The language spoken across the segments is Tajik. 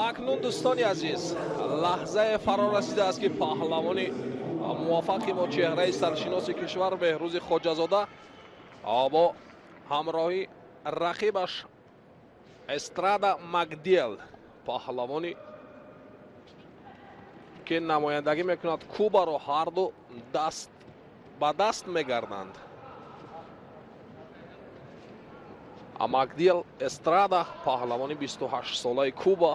Акнун, дӯстони азиз, лаҳзае фаро расидааст, ки паҳлавони муваффақи мо, чеҳраи саршиноси кишвар Беҳрӯзи Хоҷазода бо ҳамроҳи рақибаш Эстрада Макдиел, паҳлавони ки намояндагӣ мекунад Кубаро, ҳарду даст ба даст мегарданд. Макдиел Эстрада, паҳлавони 28-солаи Куба,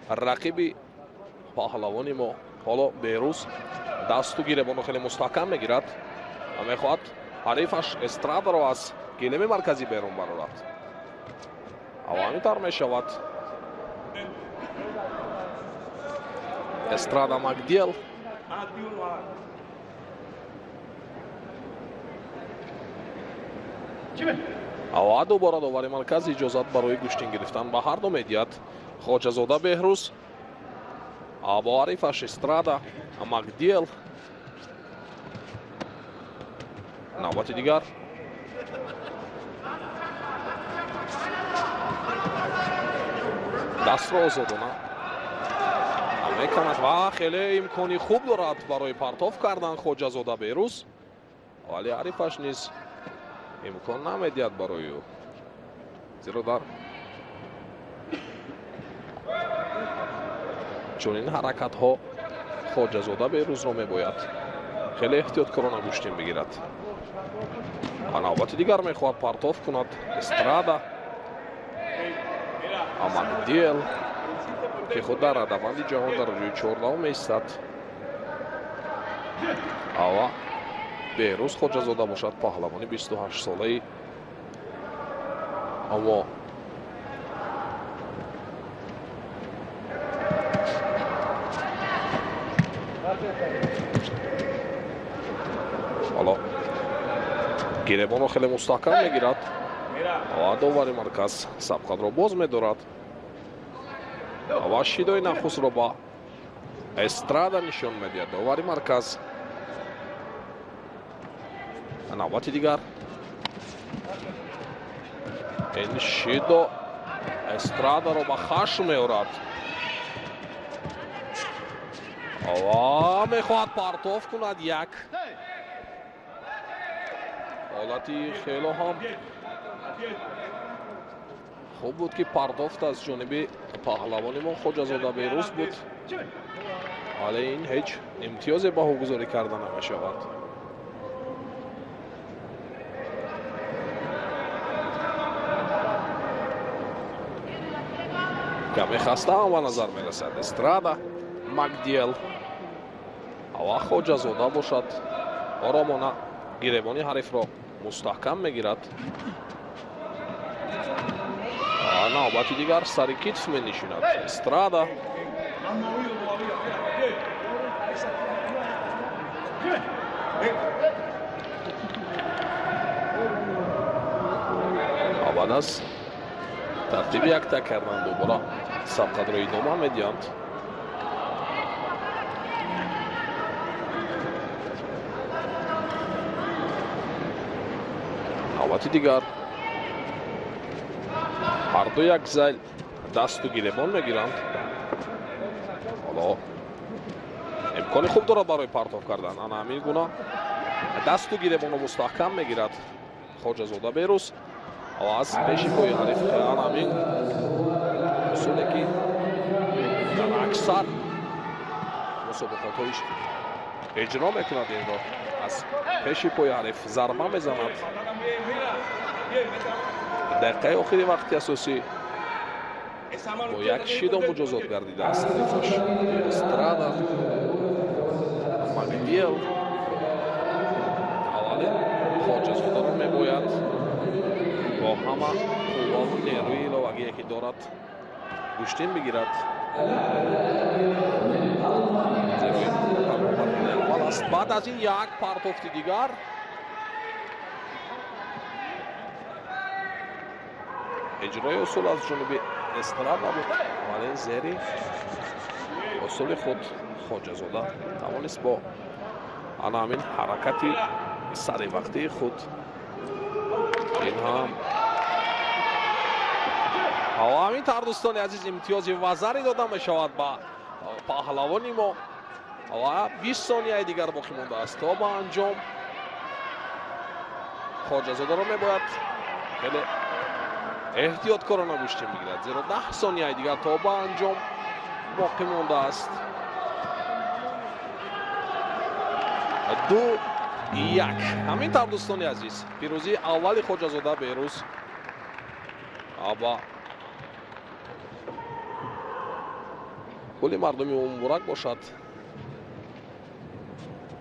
рақиби паҳлавони мо. Ҳоло Беҳрӯз дасту гиребонро хеле мустаҳкам мегирад ва мехоҳад ҳарифаш Эстрадаро аз гилеми марказӣ берун барорад. Ава ҳамин тавр мешавад. Эстрада Макдиел ава дубора довари марказ иҷозат барои гӯштин гирифтан ба ҳар ду медиҳад. Хоҷазода Беҳрӯз бо ҳарифаш Эстрада Макдиел. Навбати дигар дастро озодона меканад ва хеле имкони хуб дорад барои партоф кардан Хоҷазода Беҳрӯз, вале ҳарифаш низ имкон намедиҳад барои ӯ, зеро дар чунин ҳаракатҳо Хоҷазода Беҳрӯзро мебояд хеле эҳтиёткорона гӯштин бигирад. Ва навбати дигар мехоҳад партоф кунад Эстрада Макдиел, ки худ дар радабанди ҷаҳон дар ҷои 14 меистад. Ава Беҳрӯз Хоҷазода бошад паҳлавони 28-солаи аммо ҳоло гиребонро хеле мустаҳкам мегирад ва довари марказ сабқатро боз медорад ва шидои нахустро ба Эстрада нишон медиҳад довари марказ. Навбати дигар ин шидо Эстрадаро ба хашм меорад ва мехоҳад партоф кунад. Як ҳолати хело ҳам хуб буд, ки партофт аз ҷониби паҳлавони мо Хоҷазода Беҳрӯз буд, вале ин ҳеҷ имтиёзе баҳогузорӣ карда намешавад. Каме хаста ҳам ба назар мерасад Эстрада Макдиел. Ава Хоҷазода бошад оромона гиребони ҳарифро мустаҳкам мегирад. Навбати дигар сари китф менишинад Эстрада. Баъд аз тартиби якта кардан дубора сабқатро идома медиҳанд. Навбати дигар ҳарду як зайл дасту гиребон мегиранд. Ҳоло имкони хуб дорад барои партоф кардан. Ана ҳамин гуна дасту гиребонро мустаҳкам мегирад Хоҷазода Беҳрӯз ва аз пеши пои ҳариф ана ҳамин усуле, ки дар аксар мусобиқотҳоиш иҷро мекунад, инро аз пеши пои ҳариф зарба мезанад. Дақиқаи охири вақти асосӣ бо як шидо муҷозот гардидааст ҳарифаш Эстрада Макдиел. Аввале Хоҷазодаро мебояд бо ҳама қувваву нерӯи иловагие, ки дорад, гӯштин бигирад, зеро аввал аст. Баъд аз ин як партофти дигар иҷрои усул аз ҷониби Эстрада буд, вале зери усули худ Хоҷазода тавонист бо ана ҳамин ҳаракати саривақтии худ ин ҳам Ва ҳамин тавр, дӯстони азиз, имтиёзи вазаре дода мешавад ба паҳлавони мо ва 20 сонияи дигар боқӣ мондааст то ба анҷом. Хоҷазодаро мебояд хеле эҳтиёткорона гӯштин бигирад, зеро 10 сонияи дигар то ба анҷом боқӣ мондааст. 2-1. Ҳамин тавр, дӯстони азиз, пирӯзии аввали Хоҷазода Беҳрӯз ба кулли мардуми мо муборак бошад.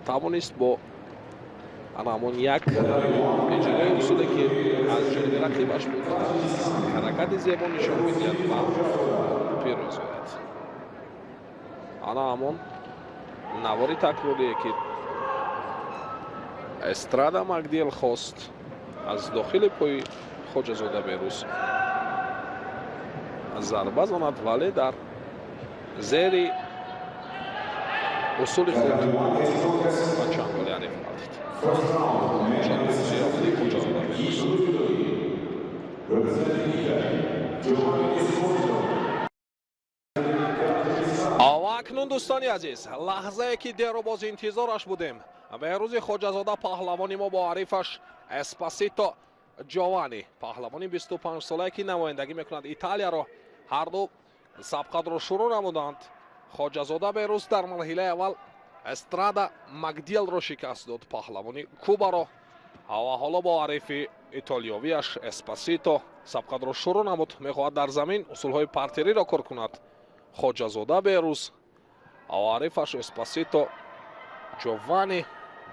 Тавонист бо ана ҳамон як иҷрои усуле, ки аз ҷониби рақибаш буд, ҳаракати зебо нишон медиҳад ва пирӯз ояд. Ана ҳамон навори такрорие, ки Эстрада Макдиел хост аз дохили пои Хоҷазода Беҳрӯз зарба занад, вале дар зери усули худ ба чанголи ҳариф ғалтид. Хоҷазода Беҳрӯз. Ва акнун, дӯстони азиз, лаҳзае ки деру боз интизораш будем, Беҳрӯзи Хоҷазода паҳлавони мо бо ҳарифаш Эспасито Ҷовани, паҳлавони 25-солае, ки намояндагӣ мекунад Италияро, ҳарду сабқатро шурӯъ намуданд. Хоҷазода Беҳрӯз дар марҳилаи аввал Эстрада Макдиелро шикаст дод, паҳлавони Кубаро, ва ҳоло бо ҳарифи итолиёвиаш Эспасито сабқатро шурӯъ намуд. Мехоҳад дар замин усулҳои партериро кор кунад Хоҷазода Беҳрӯз, ва ҳарифаш Эспасито Ҷовани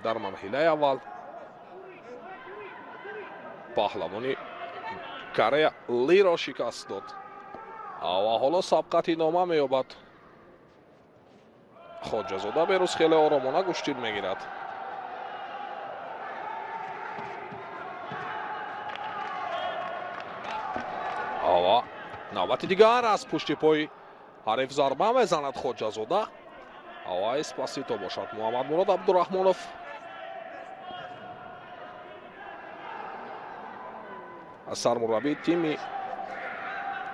дар марҳилаи аввал паҳлавони Корея Лиро шикаст дод ва ҳоло сабқат идома меёбад. Хоҷазода Беҳрӯз хеле оромона гӯштин мегирад. Ва навбати дигар аз пушти пои ҳариф зарба мезанад Хоҷазода ва Эспасито бошад Муҳаммадмурод Абдураҳмонов. Сармураббии тими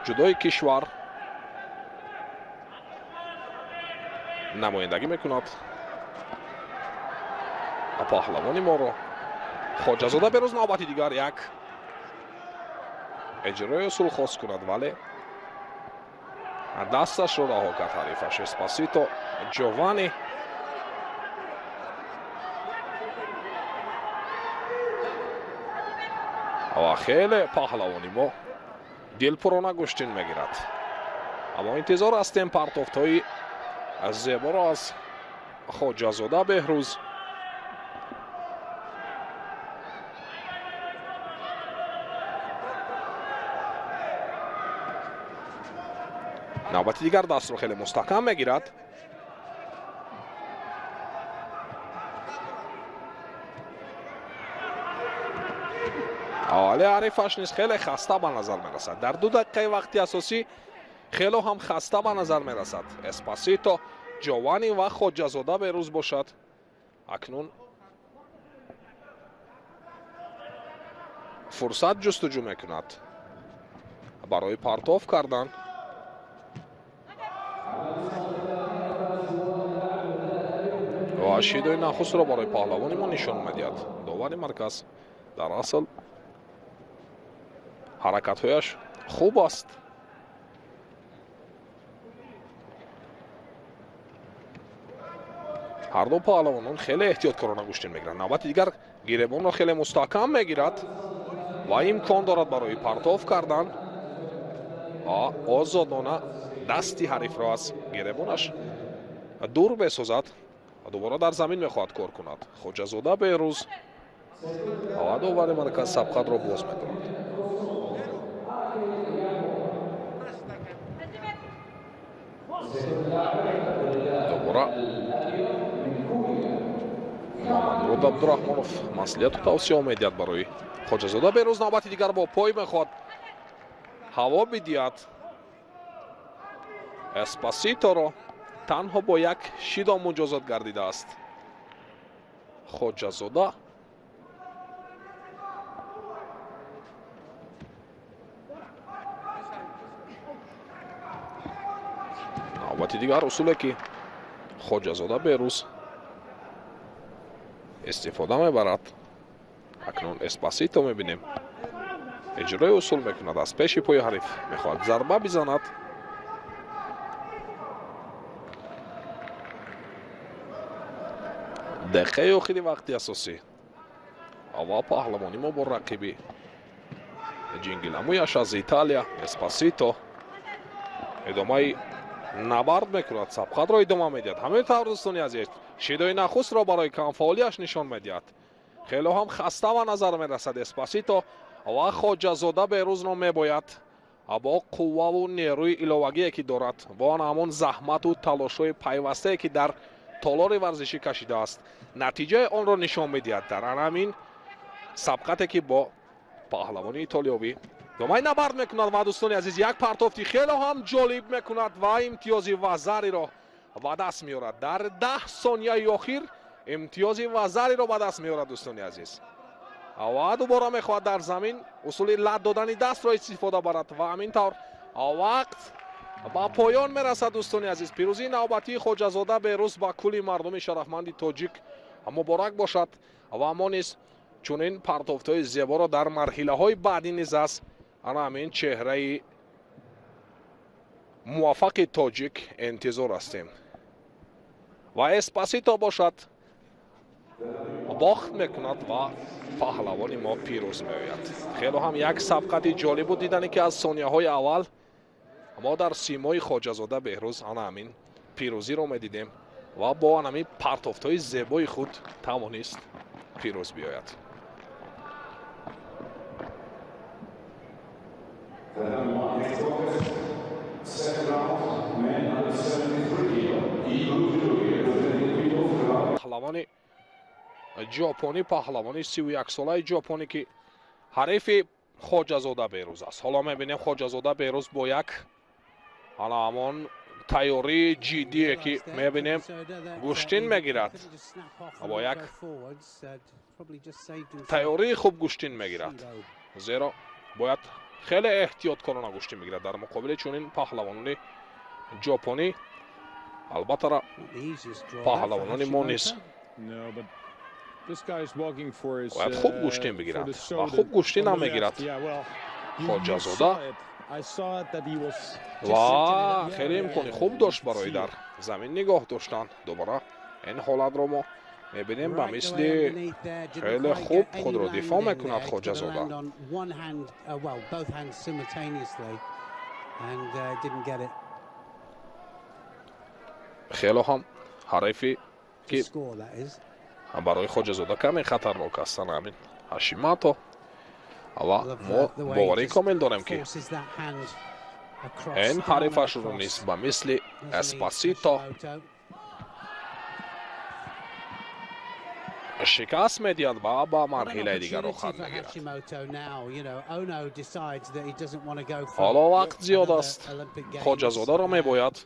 ҷудои кишвар намояндагӣ мекунад паҳлавони моро. Хоҷазода Беҳрӯз навбати дигар як иҷрои усул хост кунад, вале дасташро раҳо кард ҳарифаш Эспасито Ҷовани. Ва хеле паҳлавони мо дилпурона гӯштин мегирад. Аммо интизор ҳастем партофтҳои зеборо аз Хоҷазода Беҳрӯз. Навбати дигар дастро хеле мустаҳкам мегирад. Вале ҳарифаш низ хеле хаста ба назар мерасад. Дар 2 дақиқаи вақти асосӣ хело ҳам хаста ба назар мерасад. Эспасито Ҷовани ва Хоҷазода Беҳрӯз бошад. Акнун фурсат ҷустуҷӯ мекунад барои партоф кардан. Ва шидои нахустро барои паҳлавони мо нишон медиҳад довари марказ. Дар асл ҳаракатҳояш хуб аст. Ҳарду паҳлавонон хеле эҳтиёткорона гӯштин мегиранд. Навбати дигар гиребонро хеле мустаҳкам мегирад ва имкон дорад барои партоф кардан ва озодона дасти ҳарифро аз гиребонаш дур бесозад ва дубора дар замин мехоҳад кор кунад. Хоҷазода Беҳрӯз ва довари марказ сабқатро боз медорад. Дубора Муҳаммадмурод Абдураҳмонов маслиҳату тавсия медиҳад барои Хоҷазода Беҳрӯз. Навбати дигар бо пой мехоҳад ҳаво бидиҳад Эспаситоро. Танҳо бо як шидо муҷозот гардидааст Хоҷазода. Навбати дигар усуле ки Хоҷазода Беҳрӯз истифода мебарад. Акнун Эспасито мебинем, иҷрои усул мекунад, аз пеши пои ҳариф мехоҳад зарба бизанад. Дақиқаи охири вақти асосӣ ва паҳлавони мо бо рақиби ҷингиламӯяш аз Италия Эспасито идомаи набард мекунад, сабқатро идома медиҳад. Ҳамин тавр, дӯстони азиз, шидои нахустро барои камфаъолияш нишон медиҳад. Хело ҳам хаста ба назар мерасад Эспасито ва Хоҷазода Беҳрӯзро мебояд бо қувваву нерӯи иловагие ки дорад, бо ҳамон заҳмату талошҳои пайвастае ки дар толори варзишӣ кашидааст, натиҷаи онро нишон медиҳад дар ҳамин сабқате ки бо паҳлавони итолиёвӣ домаи набард мекунад. Ва дӯстони азиз, як партофти хело ҳам ҷолиб мекунад ва имтиёзи вазариро ба даст меорад. Дар 10 сонияи охир имтиёзи вазариро ба даст меорад, дӯстони азиз. Ва дубора мехоҳад дар замин усули лат додани дастро истифода барад ва ҳамин тавр вақт ба поён мерасад. Дӯстони азиз, пирӯзии навбатии Хоҷазода Беҳрӯз ба кулли мардуми шарафманди тоҷик муборак бошад ва мо низ чунин партофтҳои зеборо дар марҳилаҳои баъдӣ низ аз ана ҳамин чеҳраи муваффақи тоҷик интизор ҳастем. Ва Эспасито бошад бохт мекунад ва паҳлавони мо пирӯз меояд. Хело ҳам як сабқати ҷолиб буд дидане ки аз сонияҳои аввал мо дар симои Хоҷазода Беҳрӯз ана ҳамин пирӯзиро медидем ва бо ҳамин партофтҳои зебои худ тавонист пирӯз биёяд. Паҳлавони ҷопонӣ, паҳлавони 31-солаи ҷопонӣ ки ҳарифи Хоҷазода Беҳрӯз аст. Ҳоло мебинем Хоҷазода Беҳрӯз бо як ана ҳамон тайёрии ҷиддие ки мебинем гӯштин мегирад, бо як тайёрии хуб гӯштин мегирад, зеро бояд хеле эҳтиёткорона гӯштин мегирад дар муқобили чунин паҳлавонони ҷопонӣ. Албатта паҳлавонони мо низ бояд хуб гӯштин бигиранд ва хуб гӯштин ҳам мегирад Хоҷазода ва хеле имкони хуб дошт барои дар замин нигоҳ доштан. Дубора ин ҳолатро мо мебинем, ба мисли хеле хуб худро дифоъ мекунад Хоҷазода. Хело ҳам ҳарифи ки барои Хоҷазода каме хатарнок ҳастанд ҳамин Ҳашимато ва мо боварии комил дорем ки ин ҳарифашро низ ба мисли Эспасито шикаст медиҳад ва ба марҳилаи дигар роҳхат мегирад. Ҳоло вақт зиёд аст, Хоҷазодаро мебояд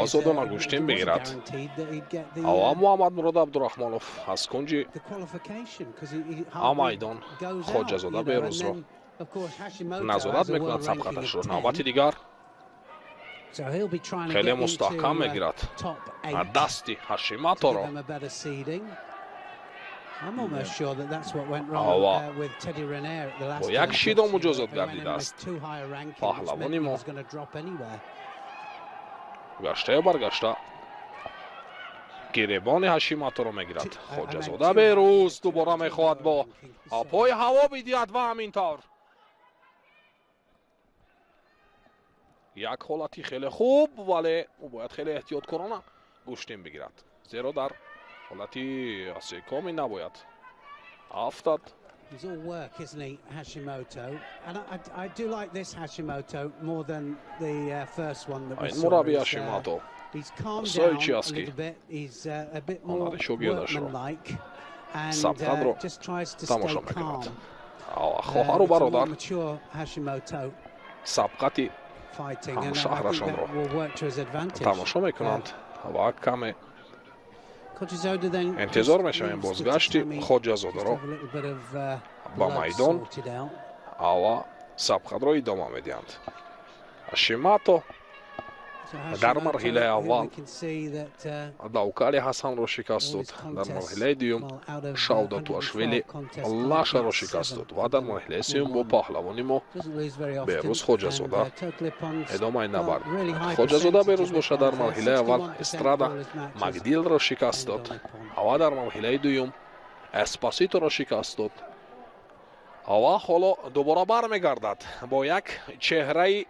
озодона гӯштин бигирад. Ава Муҳаммадмурод Абдураҳмонов аз кунҷи майдон Хоҷазода Беҳрӯзро назорат мекунад сабқаташро. Навбати дигар хеле мустаҳкам мегирад дасти Ҳашиматоро. Ава бо як шидо муҷозот гардидааст паҳлавони мо. Гаштаю баргашта гиребони Ҳашиматоро мегирад Хоҷазода Беҳрӯз. Дубора мехоҳад бо пои ҳаво бидиҳад ва ҳамин тавр як ҳолати хеле хуб, вале ӯ бояд хеле эҳтиёткорона гӯштин бигирад, зеро дар ҳолати секоми набояд афтад. He's all work, isn't he, Hashimoto? And I do like this Hashimoto more than the first one that we saw. He's calmed down a little bit. He's a bit more workmanlike and just tries to stay calm. Хоҳару бародар mature Hashimoto сабқати fighting, and I think ҳамшаҳрашонро that will work to his advantage. тамошо мекунанд ва каме Интизор мешавем бозгашти Хоҷазодаро ба майдон ва сабқатро идома медиҳанд. Ҳашимато дар марҳилаи аввал Давкали Ҳасанро шикаст дод, дар марҳилаи дуюм Шавдатуашвили Лашаро шикаст дод ва дар марҳилаи сеюм бо паҳлавони мо Беҳрӯз Хоҷазода идомаи набард. Хоҷазода Беҳрӯз бошад, дар марҳилаи аввал Эстрада Магдилро шикаст дод ва дар марҳилаи дуюм Эспаситоро шикаст дод ва ҳоло дубора бармегардад бо як чеҳраи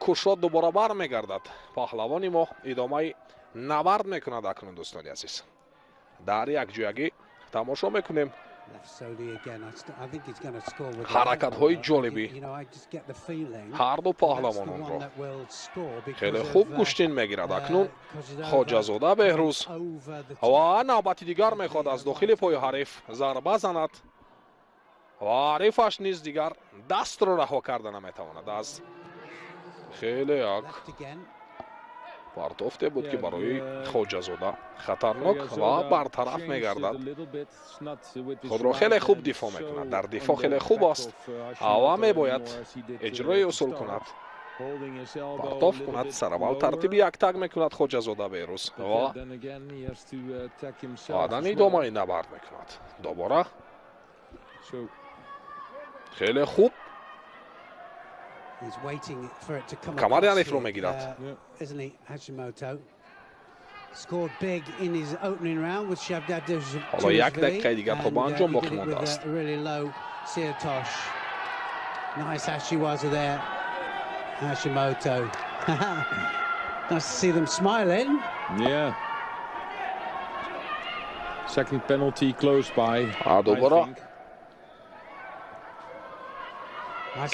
кушод, дубора бармегардад паҳлавони мо, идомаи набард мекунад. Акнун, дӯстони азиз, дар якҷоягӣ тамошо мекунем ҳаракатҳои ҷолиби ҳарду паҳлавононро. Хеле хуб гӯштин мегирад акнун Хоҷазода Беҳрӯз ва навбати дигар мехоҳад аз дохили пои ҳариф зарба занад ва ҳарифаш низ дигар дастро раҳо карда наметавонад. Аз хеле як партофте буд, ки барои Хоҷазода хатарнок ва бартараф мегардад. Худро хеле хуб дифоъ мекунад, дар дифоъ хеле хуб аст ва мебояд иҷрои усул кунад, партоф кунад. Сараввал тартиби яктак мекунад Хоҷазода Беҳрӯз ва баъдан идомаи набард мекунад. Дубора хеле хуб камари ҳарифро мегирад. Ҳоло як дақиқаи дигар то ба анҷом боқӣ мондааст. Nice ashiwaza there, Hashimoto. Nice to see them smiling. Yeah. Second penalty close by. Дубора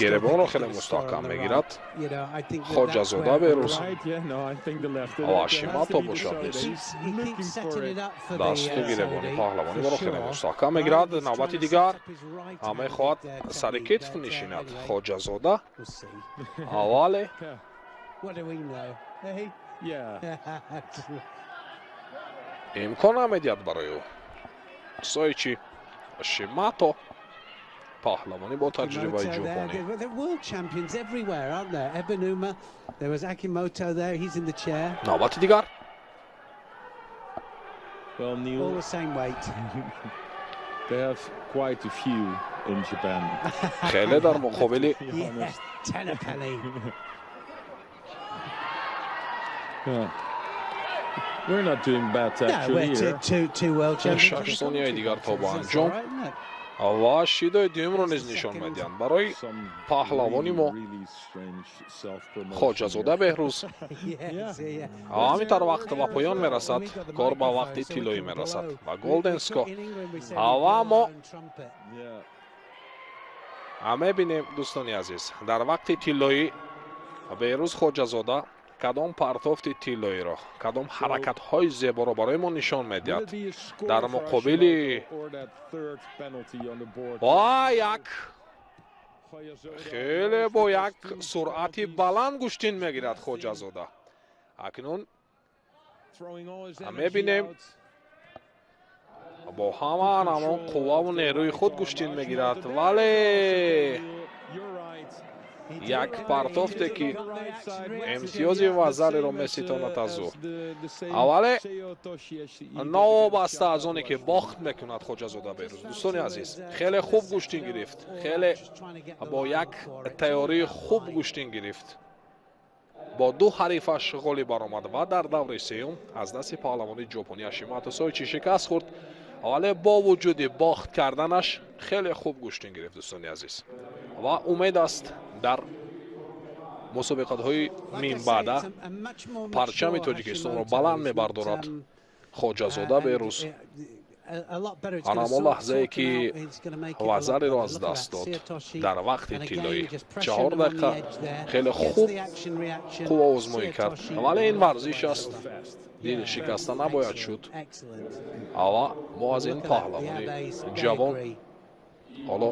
гиребонро хеле мустаҳкам мегирад Хоҷазода Беҳрӯз ва Ҳашимато бошад низ дасту гиребони паҳлавони моро хеле мустаҳкам мегирад. Навбати дигар мехоҳад сари китф нишинад Хоҷазода, аввале имкон намедиҳад барои ӯ Соичи Ҳашимато, паҳлавонӣ бо таҷрибаи ҷопонӣ. Навбати дигар хеле дар муқобили шаш сонияи дигар то ба анҷом ва шидои дуюмро низ нишон медиҳанд барои паҳлавони мо Хоҷазода Беҳрӯз. Ҳамин тавр вақт ба поён мерасад, кор ба вақти тиллоӣ мерасад ва Голденско. Ва мо мебинем, дӯстони азиз, дар вақти тиллоӣ Беҳрӯз Хоҷазода кадом партофти тиллоиро, кадом ҳаракатҳои зеборо барои мо нишон медиҳад дар муқобили ва як хеле бо як суръати баланд гӯштин мегирад Хоҷазода. Акнун мебинем, бо ҳама ҳамон қувваву нерӯи худ гӯштин мегирад, вале як партофте, ки имтиёзи вазареро меситонад аз ӯ. Аввале новобаста аз оне ки бохт мекунад Хоҷазода Беҳрӯз, дӯстони азиз, хеле хуб гӯштин гирифт, хеле бо як тайёрии хуб гӯштин гирифт, бо ду ҳарифаш ғолиб баромад ва дар даври сеюм аз дасти паҳлавони ҷопонӣ Ҳашимато Соичи шикаст хӯрд, вале бо вуҷуди бохт карданаш хеле хуб гӯштин гирифт, дӯстони азиз, ва умед аст дар мусобиқатҳои минбаъда парчами Тоҷикистонро баланд мебардорад Хоҷазода Беҳрӯз. Ана ҳамон лаҳзае ки вазареро аз даст дод дар вақти тиллоӣ, 4 дақиқа хеле хуб қувваозмоӣ кард, вале ин варзиш аст, дил шикаста набояд шуд. Ава мо аз ин паҳлавони ҷавон ҳоло